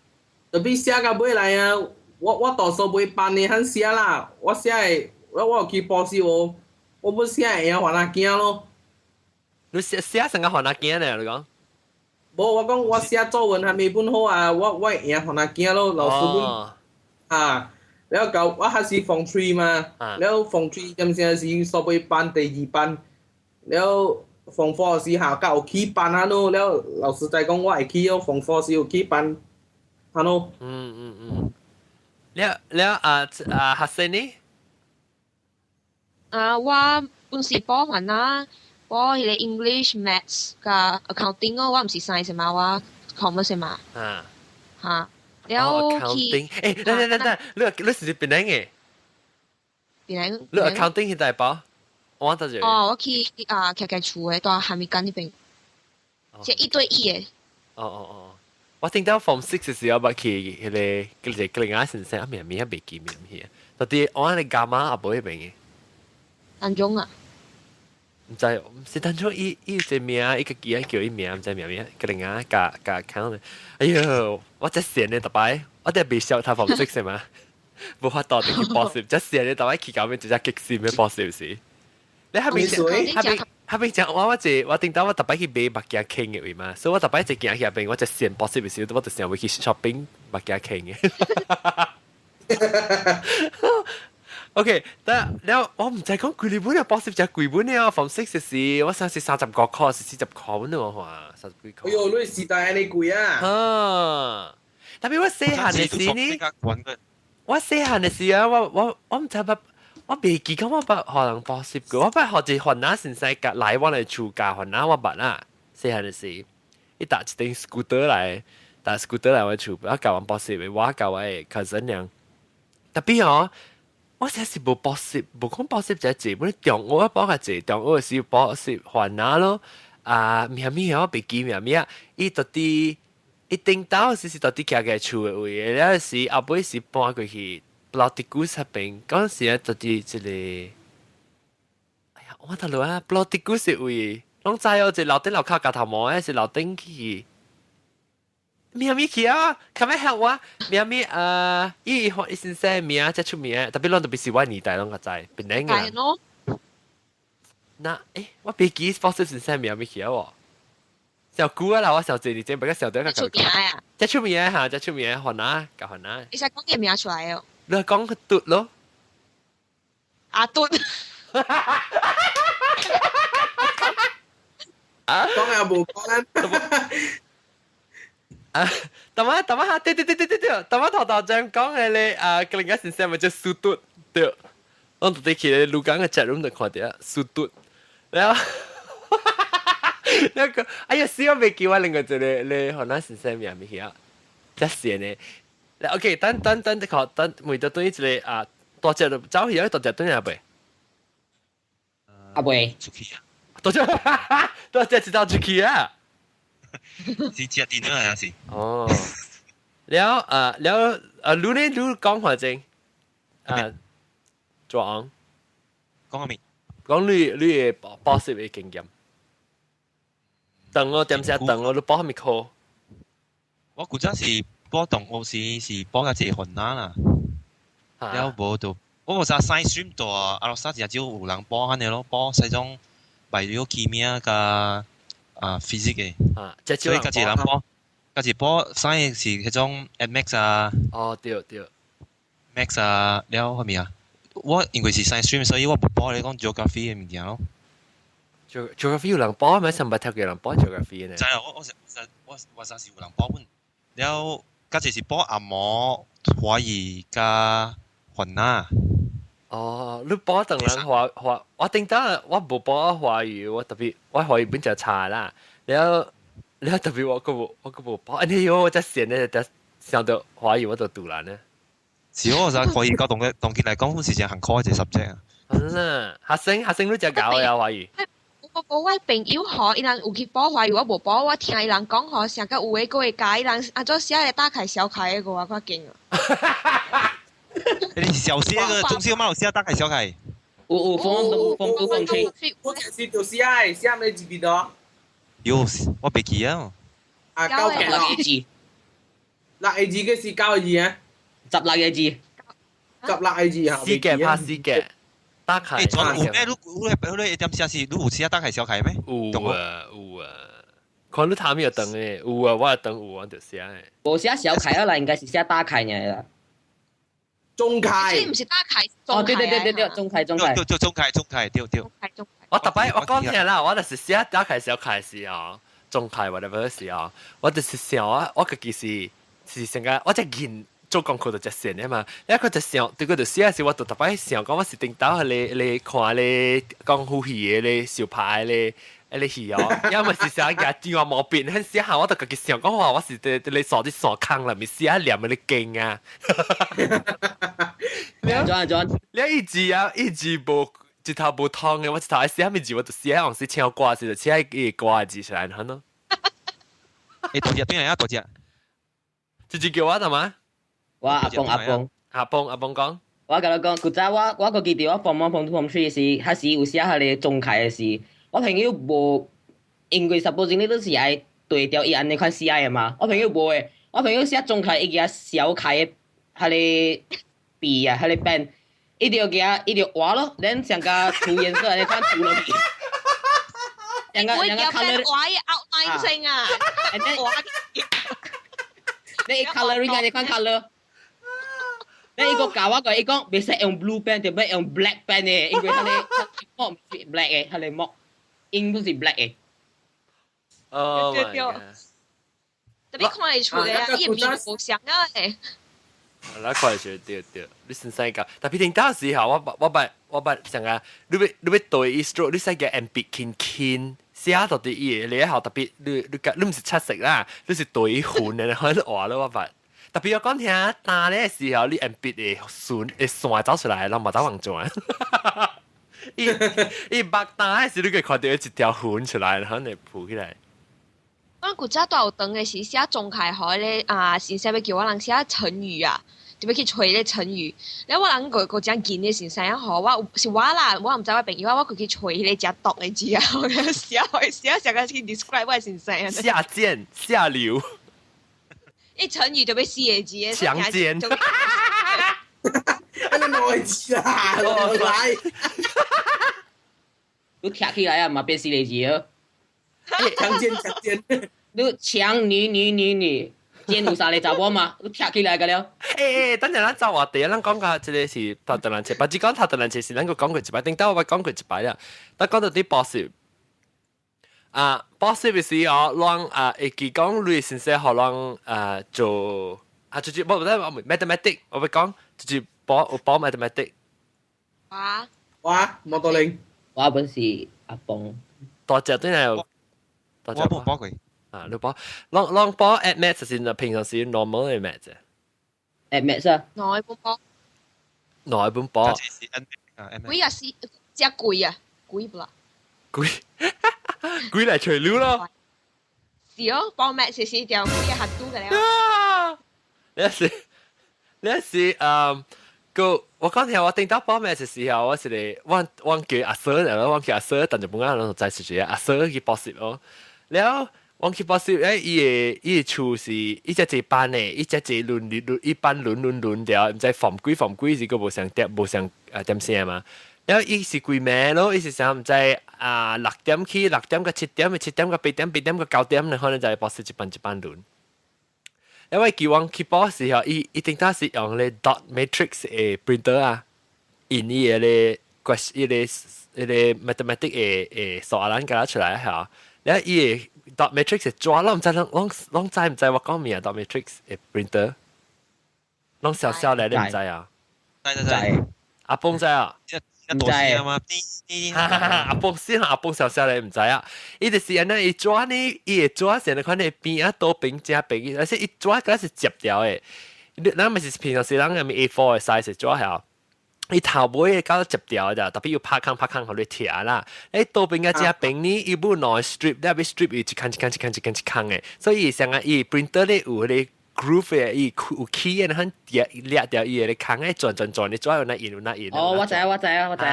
特別寫到尾來啊，我多數袂班的肯寫啦，我寫的我有去補習無，我欲寫會贏番仔囝咯。你寫寫成個番仔囝呢？你講？無，我講我寫作文還未本好啊，我會贏番仔囝咯，老師本啊，了後我還是 Form 3 嘛，了 Form 3 點聲是所謂班第二班，了 Form 4 時候較有起班啊咯，了老師在講我會起哦，Form 4 時有起班，啊咯。嗯嗯嗯。了了啊啊，學生呢？啊，我本是補番仔。補彼個 English、Maths 佮 Accounting 哦，我毋是 Science 嘛，我 Commerce 嘛。啊。哈。了去。欸，等等等等，你是檳城的？檳城。你 Accounting 去佗補？我得住。哦，我去啊，徛徛厝的，蹛哈密干彼邊，這一對一的。哦哦哦，我聽到 Form 6 的時候，捌去彼個叫做吉隆先生，啊名名袂記名去，到底我喺伽馬阿婆彼邊的。單中啊？毋知，是當初伊伊有一個名，伊家己啊叫伊名，毋知名名，吉隆仔共共 account。哎喲，我真閒的逐擺，我佇未曉讀 Form 6 是嘛？無法度去補習，真閒的逐擺去到面直接激死咩補習是？你彼邊彼邊彼邊講我我一我頂到我逐擺去買目鏡傾的位嘛，所以我逐擺一行去彼邊，我就先補習的時候，我就想欲去 shopping 目鏡傾的。OK，但了我毋知講幾本啊，補習才幾本啊，Form 6 是我想是35塊，是40塊本喎，話30幾塊。哎喲，你時代按呢貴啊！啊，特別我細漢的時呢，我細漢的時啊，我毋知捌，我袂記講我捌予人補習過，我捌予一番仔先生共來我的厝教番仔我捌啦，細漢的時，伊搭一頂 scooter 來，搭 scooter 來我厝，我教阮補習的，我教我的 cousin 爾，特別哦。我實是無補習，無講補習這濟，本中學補較濟，中學時補習番仔咯。啊，名物我袂記名物啊，伊到底伊頂到時是到底徛個厝的位，了時後尾是搬過去 Pulau Tikus 彼邊，嗰陣時啊，到底這個，哎呀，我頭路啊，Pulau Tikus 的位，攏知哦，這樓頂樓跤鉸頭毛的，是樓頂去。名物去啊，較欲曉我名物啊，伊伊先生名才出名，特別攏特別是我年代攏較知，檳城的。那欸，我袂記補習先生名物去啊喎。小久啊啦，我小濟年前，不過小得較出名啊！才出名哈，才出名，番仔，共番仔。你使講個名出來哦。你講個嘟咯。阿嘟。講也無講啊。啊，等下等下，對對對對對對，等下頭頭先講的咧，啊，吉隆仔先生咪叫蘇嘟，對，我特地去鹿港的 chat room 就看著蘇嘟，然後那個，哎呀，死我袂記我另外一個咧，番仔先生名物去啊，真閒的。OK，等等等，等等，每到對一個啊，大隻就走去啊，大隻轉來未？阿未。出去啊！大隻，大隻知道出去啊！是食電腦還是？哦，了啊了啊，你呢？你講話正啊，壯講咩？講你你的補習的經驗。等我點聲等我，你補啥物科？我古早是補同學時是補較濟番仔啦，了無就我無啥 science stream 大，阿羅沙真少有人補按呢咯，補西種 bio kimia 佮啊 physics 的。啊，所以較濟人補，較濟補 science 是彼種 add maths 啊。哦，對對。 maths 啊，了啥物啊？我因為是 science stream，所以我無補你講 geography 的物件咯。 geography 有人補咩？上捌聽過人補 geography 呢？知啊，我我我我啥是有人補本，了較濟是補紅毛華語佮番仔。哦，你補唐人華華，我頂當我無補華語，我特別我華語本就差啦。然後然後特別我個無報，哎喲，我真閒咧，就想到華語我就賭爛咧。是我就可以教同嘅同見嚟講，是真行苦一個 subject 啊。嗯，學生學生你只教呀華語。我朋友嗬，伊人有去報華語，我無報，我聽伊人講嗬，成個有的個會教伊人，按怎寫個大楷小楷的個，我較驚啊。你小寫個中小馬有寫大楷小楷。有有 form form two form three。我就是就寫的，寫咩字邊度？喲，我袂記啊。啊，九嘅六個字。六個字嘅是九個字啊？ 16個字。16個字嚇。四嘅拍四嘅。大楷。誒，有咩？你你一點寫是，你有寫大楷小楷咩？有啊有啊，看你頭面有長嘅，有啊，我有長有我就寫的。無寫小楷啊啦，應該是寫大楷爾啦。中楷。這毋是大楷，哦，對對對對對，中楷中楷。對對中楷中楷，對對。中我特擺我講聽啦，我就是寫大楷小楷時哦，中楷 whatever 時哦，我就是想我我家己是是成個我只見做功課就只線的嘛，一個就想對佢就寫時，我就特擺想講我是頂到你你看你功夫戲的咧小牌咧。你戲哦，因為是寫個電話毛筆，很寫下我就家己想講話，我是佇佇你傻啲傻坑啦，咪寫念你勁啊！你怎怎？你一字啊，一字無一頭無通的，我一頭愛寫啥物字，我就寫往時唱歌時就寫伊個歌字出來，很咯。誒，大隻邊嚟啊？大隻，直接叫我係嘛？我阿公阿公。阿公阿公講。我共你講，古早我我閣記得我 form one form two form three 時，彼時有寫彼個中楷的時，我朋友無，因為 suppose 你都是愛對調伊按呢款寫的嘛，我朋友無的，我朋友寫中楷伊舉小楷的彼個筆啊，彼個 pen，伊就舉伊就畫咯，then 上個塗顏色按呢款塗落去。兩個兩個 colour 畫伊 outline 先啊，畫。你 colouring 按呢款 colour。你伊個教我個，伊講袂使用 blue pen，就欲用 black pen 的，因為彼個墨毋是 black 的，彼個墨 ink 都是 black 的。哦，對對。特別看會出來啊，伊面無像啊誒。那看會出對對，你先生教，特別頂當時候，我捌上個，你欲對伊 stroke，你使個鉛筆輕輕寫到佇伊個，你後特別你你毋是七色啦，你是對伊痕的，可能畫了我捌。特別我講聽，打咧時候，你鉛筆會順會線走出來，攏無走往轉。伊伊目打的時，你會看到一條痕出來，然後會浮起來。我古早蹛有堂的時寫中楷號咧啊，先生欲叫我人寫成語啊，就欲去揣咧成語。了我人個個真緊的先生吼，我是我啦，我毋知我朋友，我過去揣彼個誠毒的字啊，我寫寫寫個去 describe 我的先生。下賤下流。一成語就欲四個字的。強姦。啊，你兩個字啊，來。你聽起來啊，嘛變四個字哦。強姦強姦。你強女女女女，姦有三個查某嘛？你聽起來個了。欸欸，等陣咱走話題，咱講到這個是頭頓蘭車，不只講頭頓蘭車是咱閣講過一擺，頂到我講過一擺啦。但講到佇補習，啊，補習的時候，攏啊會記講你先生予咱啊做啊，就是無無 mathematics，我欲講就是補有補 mathematics。哇！哇，摩多玲，我本是阿邦，大隻對來有，大隻我冇補過。啊，你補，攏攏補 add maths 是平常時 normal 的 maths。 add maths 啊？兩個本補？兩個本補？貴啊是真貴啊，貴不啦？貴，貴來揣你咯。是哦，報 maths 是條貴啊，限度嘅了。你是你是嗯，個我講聽我頂到報 maths 時候，我是咧，我我叫阿 Sir，然後我叫阿 Sir，但就本來攏知是誰阿 Sir 去補習哦，了。我去補習，誒，伊個厝是伊只一班的，伊只一輪輪一班輪輪輪掉，毋知 form 幾 form 幾是閣無相點無相啊點聲嘛。了伊是規暝咯，伊是啥毋知啊6點去，6點到7點，7點到8點，8點到9點，可能就補習一班一班輪。因為叫我去補時候，伊伊頂當是用咧 dot matrix 的 printer 啊，印伊個咧 question 伊個伊個 mathematics 的的數學欄給出來嚇。了伊個 dot matrix 的紙，攏毋知攏攏攏知毋知我講咩啊？dot matrix 的 printer，攏小小咧，你毋知啊？知知知。阿邦知啊？多聲嘛？阿邦先阿邦小小咧唔知啊，伊就是按呢，伊紙呢，伊會紙成個款的邊啊多邊正邊，而且伊紙嗰是摺掉的。咱咪是平常時咱係咪 A4 的 size 紙係？伊頭尾搞摺掉咋，特別要拍空拍空，予你拆啦。誒，多邊個正邊呢，伊本來 strip，你欲 strip 伊一空一空一空一空一空的，所以像啊，伊 printer 咧有彼個 groove 的，伊有起的，很掠掠掉伊的空的轉轉轉，你紙有那印有那印。哦，我知我知我知。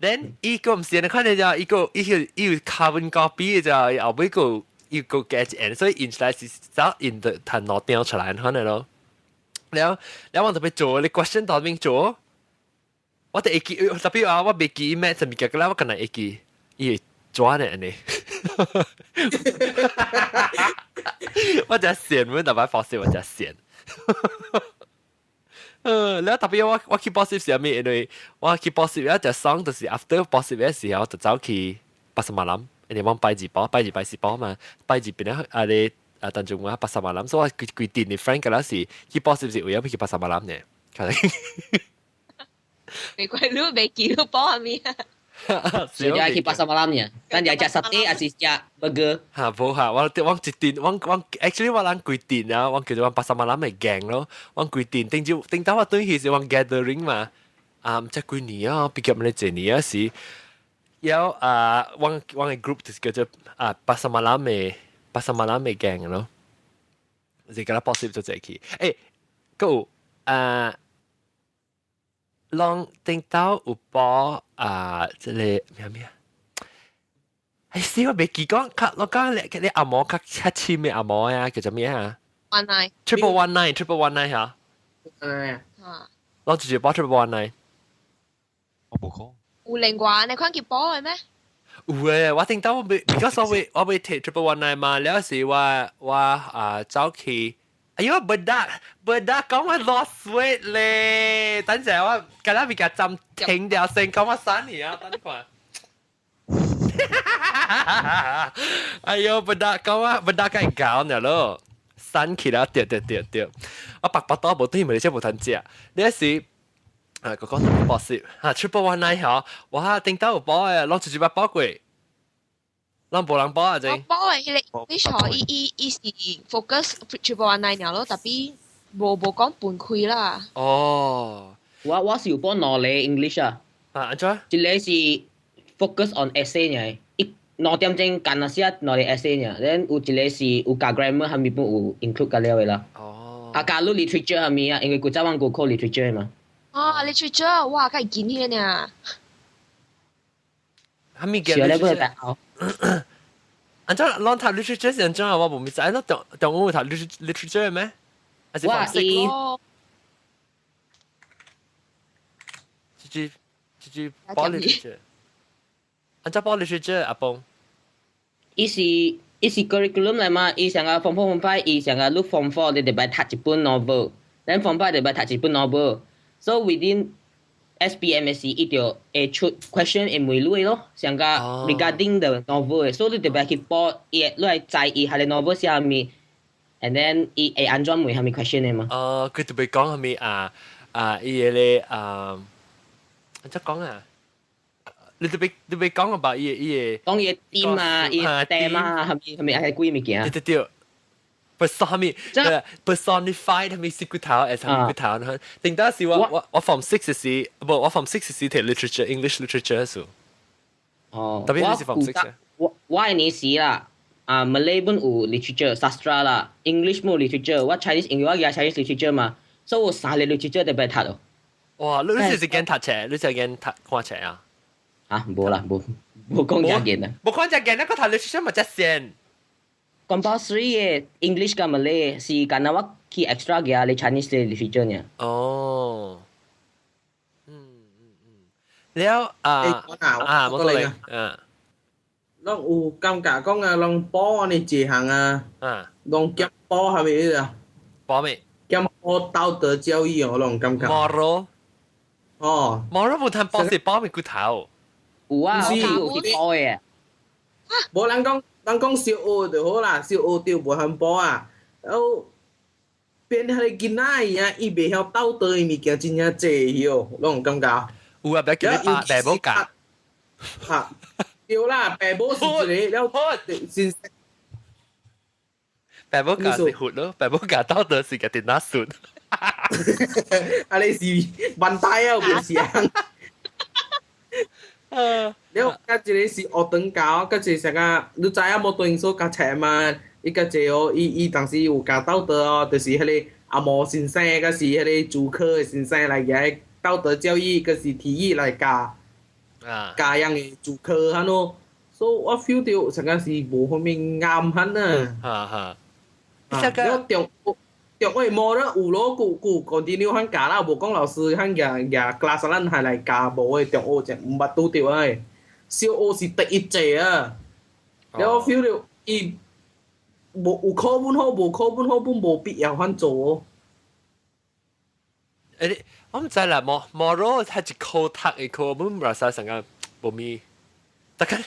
Then 伊個毋是按呢款的咋，伊個伊個伊有 carbon copy 的咋，後尾個伊個加一按，所以印出來是走印的彈兩張出來款的咯。了了我特別做，你 question 當面做。我得會記，特別啊，我袂記咩什物件，啦，我敢若會記，伊會紙呢按呢。我真羨，阮特別發現我真羨。了特別我去補習是啥物？因為我去補習一隻爽，就是 after 補習的時候，就走去 pasar malam，因為我拜二補，拜二拜四補嘛，拜二變了啊咧啊，當中我 pasar malam，所以我規規陣的 friend 敢若是去補習是為咗去 pasar malam 呢。可能。玫瑰你袂記你補啥物啊？是愛去 pasar malam 呢？咱就食沙爹還是食 burger？嚇，無嚇，我我一陣，我我 actually 我人規陣啊，我叫做我 pasar malam 的 gang 咯，我規陣頂就頂到我轉去是我 gathering 嘛，啊，毋知幾年啊，畢業咪一年啊是，有啊，我我的 group 就是叫做啊 pasar malam 的 pasar malam 的 gang 咯，是甲咱報習做這去，欸，閣有啊。攏頂到有報啊，這個咩咩啊？哎，死我袂記講，較我講你你阿毛較較深的阿毛啊，叫做咩啊？One nine。 1119，1119嚇。嗯。啊。我直接報 1119。我無講。有另外你看佢報的咩？有誒，我頂到我未，because 我未提 1119 嘛，了是我我啊走去。哎喲，bedak bedak 講我 lost weight 咧，等陣我今日比較暫停掉先，講我刪你啊，等你看。哎喲，bedak 講我 bedak 該搞呢咯，刪起來，對對對對，我白白多無對，咪你真無通食，你是啊，個講到補習啊，1119嗬，哇，頂到有補誒，攏一一擺補過。咱無人補啊，這。我補的彼個，你錯，伊伊伊是 focus 1119咯，特別無無講分開啦。哦。我我是有補兩個 English 啊。啊，按怎？一個是 focus on essay 爾，伊兩點鐘干焦寫兩個 essay 爾，then 有一個是有加 grammar 蝦米本有 include 加了的啦。哦。啊，加入 literature 蝦米啊，因為古早阮有考 literature 嘛。啊，literature，哇，較會緊迄個爾。蝦米叫 literature？按怎攏讀 literature 是按怎啊？我無咪知，咱中中午有讀 literature 咩？還是我伊這這這報 literature，按怎報 literature 阿邦？伊是伊是 curriculum 來嘛？伊上個 form four form five，伊上個你 form four 你得愛讀一本 novel，then form five 得愛讀一本 novel，so within SPM 時，伊就會出 question 會問你咯，上個 regarding the novel 的，所以你特別去報伊，你會知伊彼個 novel 寫啥物，and then 伊會按怎問啥物 question 的嘛？哦，佢特別講啥物啊啊，伊個咧啊，按怎講啊？你特別特別講about 伊個伊個講伊個 theme 啊，伊個 theme 啊，啥物啥物係幾物件？對對對。person personified 係咪是骨頭？係啥骨頭呢？定當時我我我 form six 時，無我 form six 時讀 literature English literature 數。哦，特別你是 form six。我我的年時啦，啊，Malay 本有 literature sastra 啦，English 冇 literature，我 Chinese 因為我讀 Chinese literature 嘛，所以我三個 literature 特別讀哦。哇！你你是見讀冊，你是見讀看冊啊？啊，無啦，無無講遮見啊。無講遮見，那個讀 literature 嘛遮先。 Compulsory 的 English 佮 Malay 是干焦我去 extra 嘅你 Chinese 的 literature 爾。哦，嗯嗯嗯，了啊啊，冇錯啊，嗯，攏有感覺講啊，攏補按呢一項啊，攏減補係咪啊？補咩？減補道德教育哦，攏感覺。 Moral。哦。 Moral 無通補是補咪骨頭。有啊，我有去補的。無人講。人講小學就好啦，小學就無通補啊。然後變彼個囡仔伊啊，伊袂曉道德的物件真正濟喲，攏有感覺。有啊，不要叫你爸爸母教。嚇，對啦，爸母是一個了，先爸母教是活咯，爸母教道德是家己拿術。啊，你是問題啊，唔是啊。了，甲一個是學堂教，甲一個啥個，你知影無對數教冊嘛？伊較濟哦，伊伊當時有教道德哦，就是彼個阿毛先生，抑是彼個主科的先生來舉道德教育，抑是體育來教，教樣的主科哈喏。所以我 feel 到成個是無方面啱很啊。哈哈。了中中學無咧有咯，舊舊 continue 肯教啦，無講老師肯舉舉 class 咱係來教無的中學就毋捌拄著的，小學是第一濟啊。了我 feel 到伊無有課本好，無課本好，本無必要反做哦。欸，我毋知啦，moral 係一科讀的科，我毋知成個無咪。大家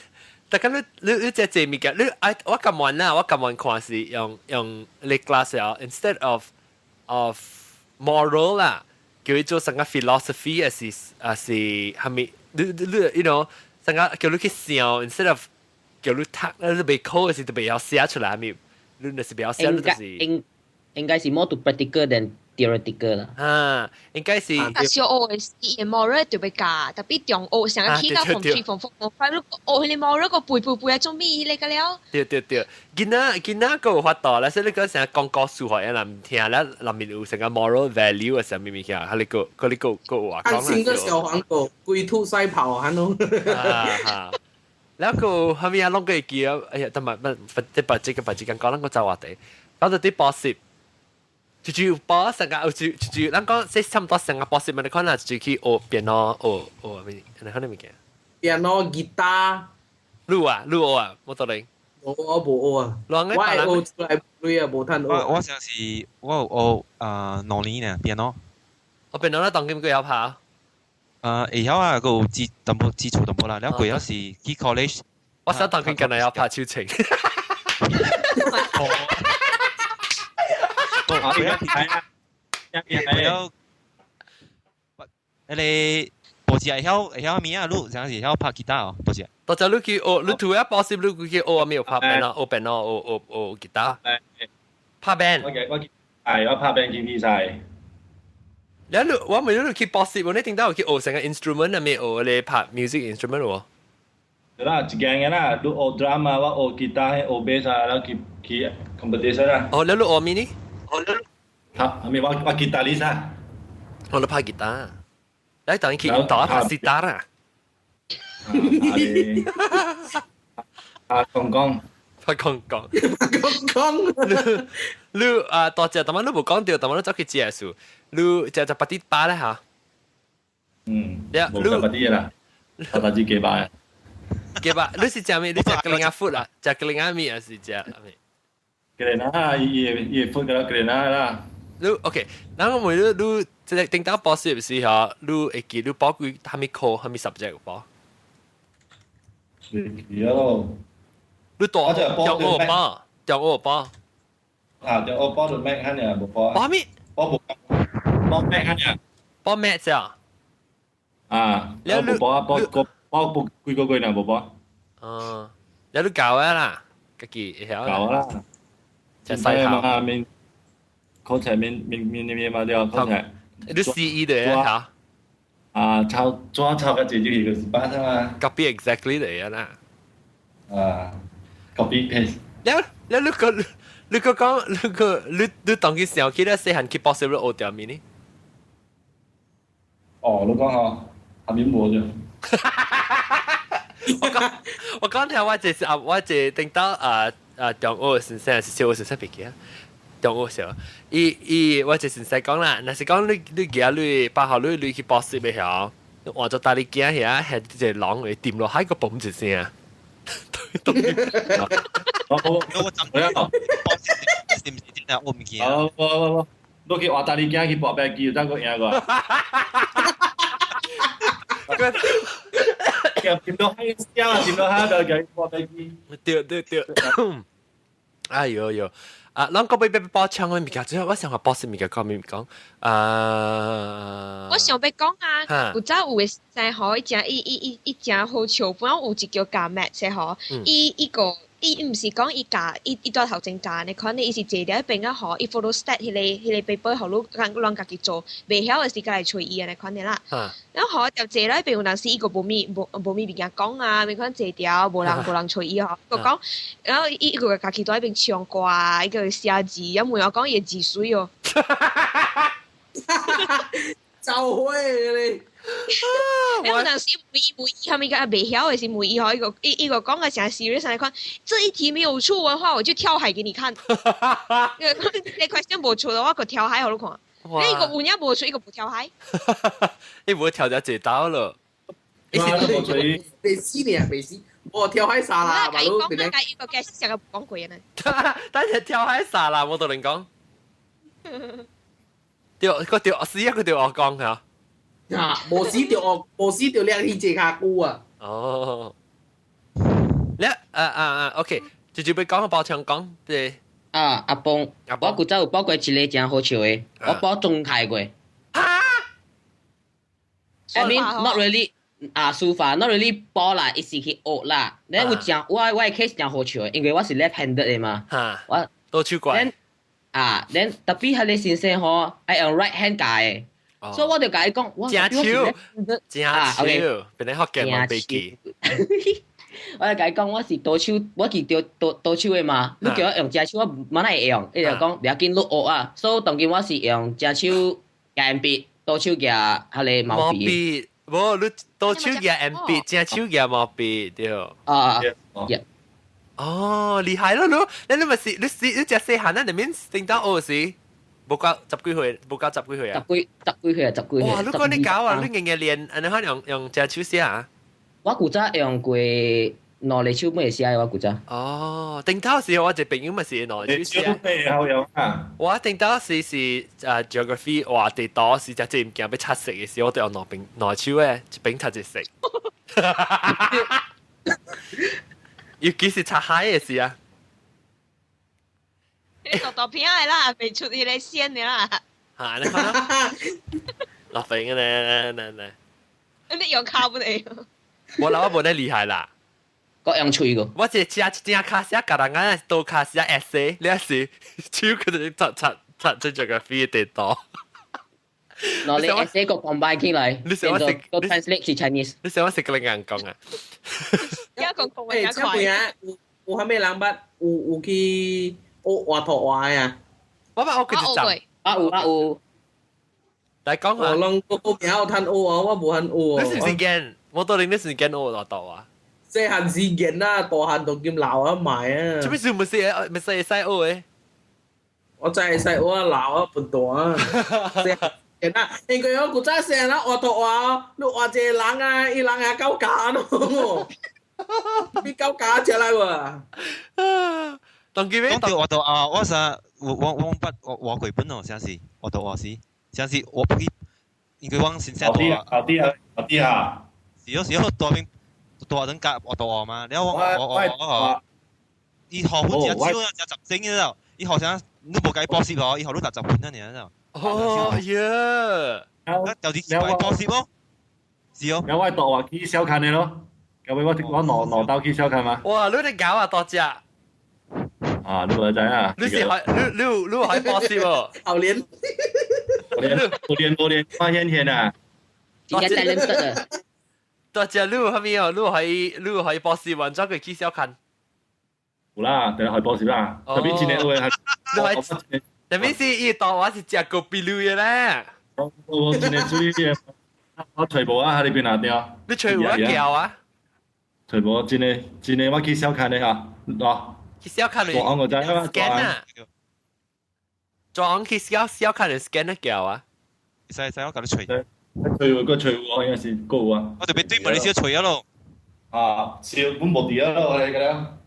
大家你你你這這物件，你愛我甘願啦，我甘願看是用用你 class 啊，instead of moral 啦，叫伊做成個 philosophy，還是還是係咪？你你你，you know，成個叫你去想，instead of 叫你讀，你袂考的時就袂曉寫出來，係咪？你若是袂曉寫，你就是應應該是 more to practical than theoretical 啦。啊，應該是。啊，小學是伊 moral 就欲教，tapi 中學成個起到 form three、form four、form five，你學彼個 moral 個背背背啊，做咩嚟個了？對對對，囡仔囡仔閣有法度啦，所以你講成日講故事予𪜶人聽啦，內面有成個 moral value 的啥物物件，哈你閣閣你閣閣有話講啦。個小黃狗，龜兔賽跑啊，儂。啊哈，然後後面啊，攏會記啊，哎呀，但係不不，這把這個把這個講，咱閣走話題，講到啲補習。就就報成個，就就就，咱講這差不多成個補習嘛，你可能就去學 piano，學學咩？你可能物件？piano、吉他。你啊，你學啊，冇得零。我我無學啊，我係學出來鐳啊，無趁學。我我上是我有學啊兩年呢，piano。我 piano 咧當今幾曉拍？會曉啊，閣有基淡薄基礎淡薄啦，了過了是去 college。我想當今今日要拍手槍。我要，迄個無是會曉會曉物啊？你啥是會曉拍吉他哦？無是。到時你去學，你拄仔補習，你去學沒有拍 band 啊？學 band 學學學吉他。拍 band。我我係我拍 band 去比賽。你你我咪你去補習，你聽到有去學成個 instrument 啊？未學你拍 music instrument 喎？對啦，一間嘅啦，你學 drum 啊，我學吉他，學 bass 啊，然後去去 competition 啦。哦，你你學咩呢？拍係咪我我吉他哩噻？我咧拍吉他，你當去印度拍 sitar 啊？啊，講講，拍講講，講講。你啊，多謝，但係你無講到，但係你走去食數，你食食巴啲巴咧嚇？嗯，無食巴啲啦，我大隻雞巴。雞巴，你是食咩？你食格林亞 food 啊？食格林亞麵還是食咩？格林啊，伊伊伊 food 個格林啊啦。你 OK，然後問你，你即係頂到補習時候，你會記你報幾蝦米科、蝦米 subject 報？會記咯。你大中學報，中學報。啊，中學報就 math 哈爾，無報。報咩？報無報 math 哈爾。報 math 啊？啊，你無報啊？報個報報幾個月呢？無報。哦，你都教啊啦，家己會曉。教啦。食細頭。面考冊面面面面嘛對，考冊。你 CE 的嚇？啊，抄紙抄個字就是巴嘛。 Copy exactly 的啦。啊，copy paste。了了，你個你個講，你個你你當佢想起咧，細漢去補習你學掉咩呢？哦，你講嗬，下面無啫。我講我講聽我這是啊，我這頂到啊啊中學先生是小學先生別記啊。中學時候，伊伊我這先生講啦，若是講你你今你包學你你去補習的時換做大力鏡遐，係一個人會掂落海個嘣一聲。我我我怎我補習是毋是真啊？我毋記啊。我我我，你去換大力鏡去搏白機，有當個贏過。掂到海聲，掂到海就叫搏白機。對對對。哎呦呦！啊，咱個欲補充嘅物件，最後我想話補什物件講咩講啊？我想欲講啊，有早有嘅生嗬，伊誠伊伊伊伊誠好笑，本來有一叫教 maths 嗬，伊伊個伊毋是講伊教伊伊帶頭前教呢款，伊是坐佇邊仔嗬，伊 photostat 彼個 paper 予你咱咱家己做，袂曉的時間來揣伊按呢款的啦。然後就坐佇邊有當時伊個無物無無物物件講啊，咪款坐條無人無人揣伊嗬，個講，然後伊伊個家己佇邊唱歌，伊個寫字，啊問我講伊的字媠哦。就會你。你有當時問伊問伊，後面個袂曉的是問伊嗬，伊個伊伊個講個誠 serious 來看，這一題沒有出的話，我就跳海給你看。你 question 無出的話，我就跳海予你看。你一個有影無出，一個不跳海。你無跳就坐到了。未死呢，未死，我跳海沙啦，嘛。講講個一個解釋成個講過呢。但係跳海沙啦，我同你講。對，個對，死一個對我講嚇。啊，無死就我，無死就兩去坐跤久啊。哦。你啊啊啊，OK，直接欲講個包槍講，對。啊，阿邦，我古早有補過一個誠好笑的，我補中開過。哈？I mean not really 啊，書法 not really 補啦，伊是去學啦。你有誠我我的 case 誠好笑的，因為我是 left-handed 的嘛。我倒手過。啊，then 特別彼个先生吼，愛用 right hand 教的。所以我就共伊講，正手，正手，變你福建嘛飛機。我就共伊講，我是倒手，我是倒倒倒手的嘛。你叫我用正手，我嘛哪會用？伊就講袂要緊，你學啊。所以當今我是用正手舉筆，倒手舉彼个毛筆。無，你倒手舉鉛筆，正手舉毛筆，對。啊，哦，厲害咯，你你你咪是你是你隻細漢啊，裡面聽到學時。無夠十幾歲，無夠十幾歲啊！十幾十幾歲啊，十幾歲。哇！你講你搞啊，你硬硬練，按呢可用用隻手寫啊？我古早用過兩个手會寫，我古早。哦，頂頭時我一個朋友嘛是兩个手寫。好用啊！我頂頭時是啊 geography 畫地圖時，隻隻物件欲擦色的時，我都用兩邊兩手的，一邊擦一色。尤其是擦海的時啊。你大大片的啦，袂出彼个線的啦。嚇！你看啦，落邊嘅咧，來來。你用跤本會？我老我無咧厲害啦。我用喙個。我是正正跤寫，共人講倒跤寫 essay，你是手佢就擦擦擦這 geography 地圖。嗱，你 essay 個 combine 起來，你想我食個 translate 是 Chinese。你想我食個人講啊？而家講講會較快。有有啥物人捌有有去學畫圖畫啊？我捌學過一陣。啊有啊有。來講下。我攏我名有通學啊，我無通學。你是毋是驚？我到底你是驚學畫圖啊？細漢時見啦，大漢就兼老啊賣啊。做咩事毋是毋是會使學的？我知會使學啊，老啊笨蛋啊。細漢啊，因為我古早細漢啦畫圖畫，你畫一個人啊，伊人也夠假咯，比夠假出來喎。當佢講到畫圖啊，我啥我我我捌畫過本哦，啥是畫圖畫是，啥是我不去，因為我先生大啲啊，大啲啊，是咯是咯，大邊大陣教畫圖畫嘛，然後我我我我伊學本只少只十精嘅咯，伊學啥你無計補習嗬，伊學你60分啊，爾咯。哦耶！啊，就是補習咯，是哦。有我度話去小看的咯，後尾我我挪挪刀去小看嘛。哇！你哋搞啊，多謝。啊，你無知啊？你是還你你你還補習無？後年。我練我練我練發現天啊！而家 talented 啊！多謝你有啥物哦？你有可以補習完咗佢去小看。有啦，等下去補習啦。特別今年我係，你係。特別是伊當我是食個比率的咧。我我今年注意嘅，我揣無啊，喺你邊哪掉？你揣有啊叫啊？揣無，真個真個我去小看的哈，哦。去小看你。我我知啊，scan 啊。裝去小小看你 scan 得叫啊？使使我共你揣。揣有個揣有，應該是夠啊。我特別對馬來西亞揣啊咯。啊，是本無佇啊咯，我哋個了。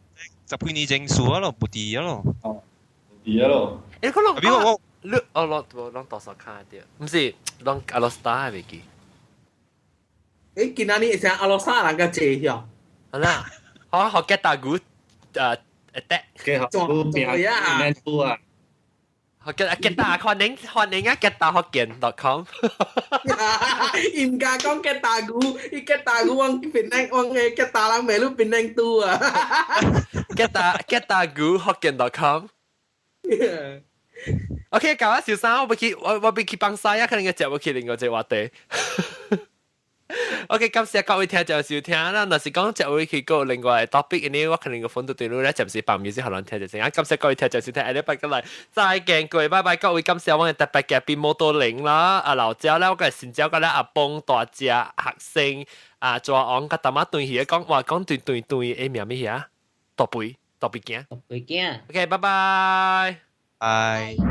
十幾年前數啊咯，無佇啊咯。哦，無佇啊咯。欸，可能我你哦，攏攏多少卡啲？毋是，攏阿羅斯達袂記。欸，今仔日會成阿羅斯人較濟曉。好啦，好學get 大鼓，誒得。嘅學變變多啊！學嘅吉他歡迎歡迎啊！吉他福建 .com。伊毋敢講吉他鼓，伊吉他鼓往檳城往個吉他人袂愈檳城拄啊。吉他吉他鼓福建 .com。OK，搞啊，小生，我欲去，我欲去放屎啊，可能個接欲去另外一個話題。OK，感謝各位聽眾收聽啦。若是講接會去個另外 topic 呢，我可能個 phone 都對路咧，暫時放 music 予咱聽就先。啊，感謝各位聽眾收聽，下禮拜過來再見各位，拜拜。各位感謝我嘅特別嘉賓摩多玲啦，阿老焦啦，我個新椒個咧阿邦大隻學生啊，抓王甲淡仔對戲講話講對對對，誒名咩啊？大肥大肥囝。大肥囝。 OK，拜拜。拜。